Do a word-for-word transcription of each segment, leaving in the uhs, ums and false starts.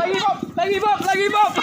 Lagi, Bob! Lagi, Bob!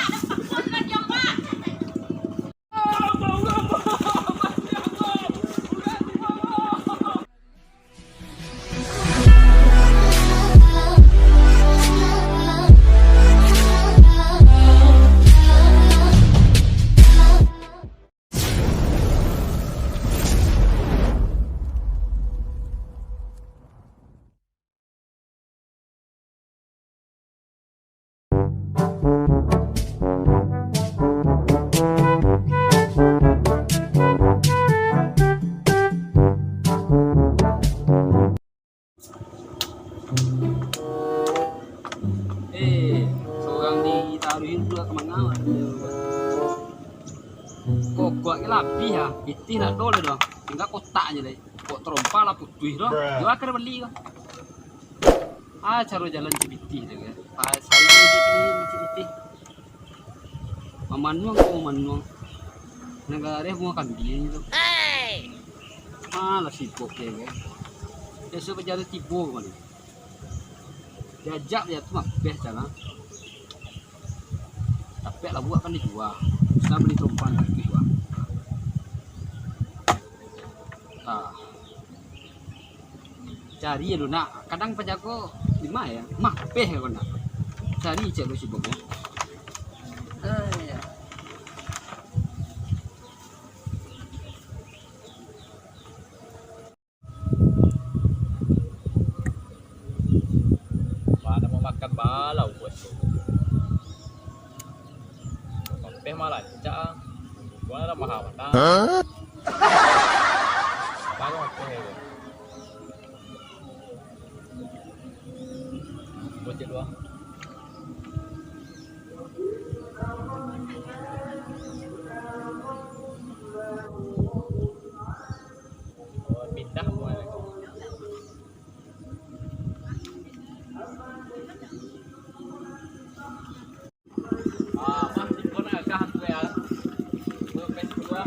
Eh, surang di taruih tu lah ka manga, Wan? Kokok ke labiah, ah. Pitih ndak ado lai doh. Tingga kotak se lai. Kok tarompa lah putuih doh. Bruh. Jua ka bali ko. Ah, caro jalan pitih tu kan. Pas hari ni pitih. Mamanuang ko mamanuang. Nagari bungo kambiang tu. Malah sibuk dia kan. Biaso bajalan tibo kemari. Diajak dia tu mapeh jalan. Tapi lah buat kan dijua. Sudah bali tarompa tu jua. Ah. Cari lu nak. Kadang pajago lima ya. Mapeh kau nak. Cari cek lu sibuk ya. Eh, ya. Mana mau makan balau buat tu. Mapeh malah rancak ah. Gua lah mahal mana. Hah? Baru mapeh tu. Bocil dua. Oh, pindah mulai. Ah, mah, timbun agak aku ya. Dua pes dua.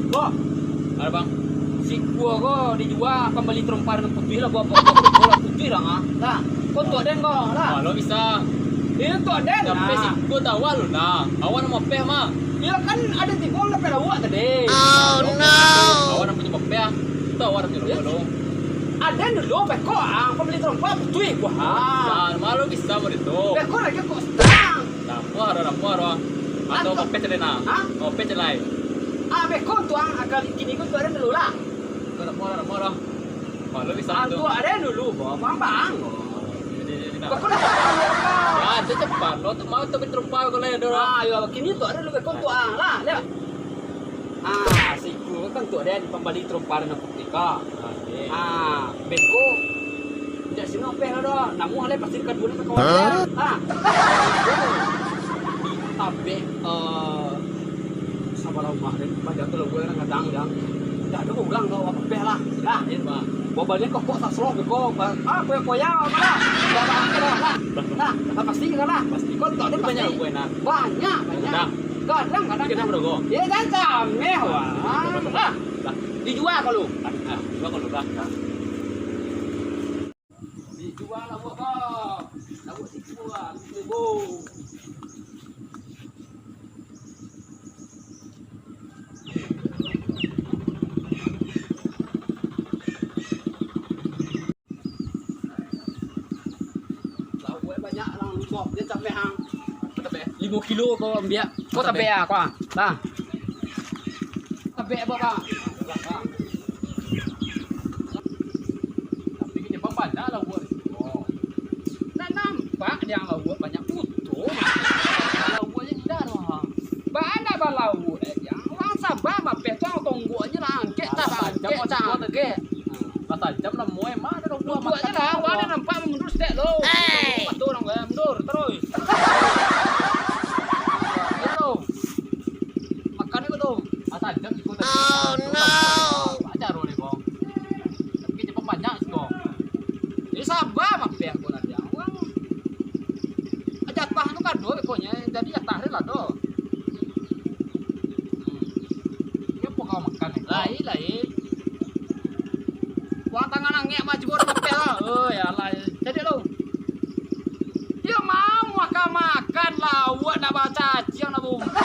Boh. Ada, Bang. Sikua ko dijua, pambali tarompa nan putuih lah, buah pokok bola putuih lah, ah. Lah, kok untuak den ko, lah. Kalau bisa. Iyo, untuak den, tapi lah. Sikua tahu lu, nah. Awak nak mapeh mah. Iyo, kan ado tigo mapeh awak tadi. Oh, no. Awak nak punyo mapeh, ah. Itu awak nak punyo lo. Aden dulu, beko, ah, pambali tarompa putuih, buah. Ah, malu bisa begitu. Beko lagi kok sedang. Lapuah dah, lapuah dah. Atau kopet cek lai nah. Hah? Kopet cek lai. Ah, beko tu ang, akal kini ko tu ado dulu lah. Kau lapuah dah, lapuah dah. Kalau bisa tu. Tu ado dulu, bo, bambang. Jadi, jadi, nah. Kau dah cakap dulu, Bang. Ya, tu cepat. Lo tu mau tu betrumpa kau lai dah. Ah, yo, kini tu ado dulu beko tu ang lah. Lihat. Ah, siku kan tu ado pambali trumpa nan putih ka. Ah, oke. Ah, beko. Indak sino peh lah doh. Namuah lai pasti ka duo ka kawan. Hah? Ah. Di tabek, eh, sabalah rumah deh. Banyak tu lah gue kadang-kadang. Indak ado urang doh, apo peh lah. Nah, iyo, Bang. Bawa baliak kokok sasroh beko. Ah, koyak-koyak apo lah. Indak apo lah. Nah, lah pasti ka lah. Pasti. Kok tak ada pasti. Banyak gue nak. Banyak, banyak. Dah. Kadang-kadang. Kita berdoa. Iyo, jangan sameh, wah. Lah, dijua kalu. Nah, jua kalu, dah. Dijua lah, buah, Bang. Lah, buah siku, ah, seribu. Limo kilo ko ambiak. Ko tabek ah, ko ah. Tah. Tabek abak, Bang. Tapi kecek banyak lah buat. Nak nampak dia lauak banyak utuh. Lauak je indak doh. Bana balauak eh, dia. Urang Sabah mapeh tu, urang tonggok je lah, angkek tah, angkek tah, angkek. Lah tajam lah, muai mah ado buah. Buah je lah, wah, ado nampak mundur stek lo. Hei! Mato urang lah, mundur terus. Yo lo. Makan ni lo. Lah tajam siko tadi. Oh, no. Ajar lo ni, Bang. Tapi kecek banyak siko. Jadi Sabah mapeh ko lah dia. Wah. Jatah tu kado pokoknyo, jadi jatah dia lah tu. Iyo, apo kau makan ni? Lai, lai. Uang tangan angek mah cubo mapeh lah. Oh, ya Allah. Jadi lo. Iyo mau makan-makan lauak nak bacaciang nak bumbang.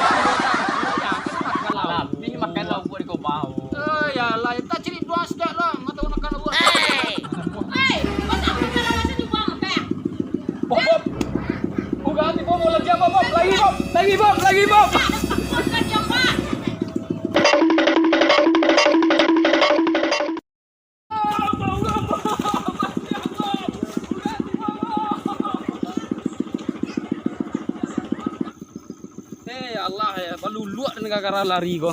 Ya, kan makan lauak. Tapi makan lauak di kau mau. Oh, ya Allah. Tak ciri dua sudah lah. Mata makan lauak. Hei! Hei! Kau tak pernah rasa di buang mapeh? Bom, bom. Bukan hati bom, lagi apa, bom? Lagi, bom. Lagi, bom. Lagi, bom. Eh, ya Allah, ya, baluluak dan gara-gara lari ko.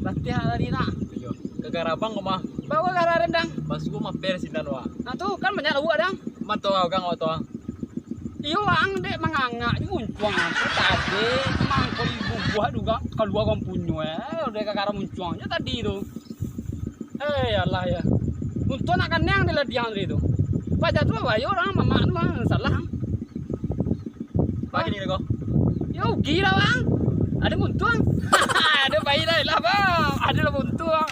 Latihan lari nak. Iyo. Gara-gara abang ko mah. Bawa gara-gara rendang. Basuo mapeh sinan, wak. Nah, tu kan banyak lauak, dang. Mantau, Kang, awak tu, ah. Iyo, ang dek mangangak je muncuang ang tu tadi. Mangko ibu buah juga kalua kampunyo, eh. Udah kakara muncuang je tadi tu. Eh, ya Allah, ya. Untuang nak kanang di ladiang tadi tu. Paja tu, ayo urang mamak tu, ah, salah. Bagi ni ko. Yo, rugi lah, Bang. Ada muncuang. Ada bayi lah, lah, Bang. Ada lah muncuang.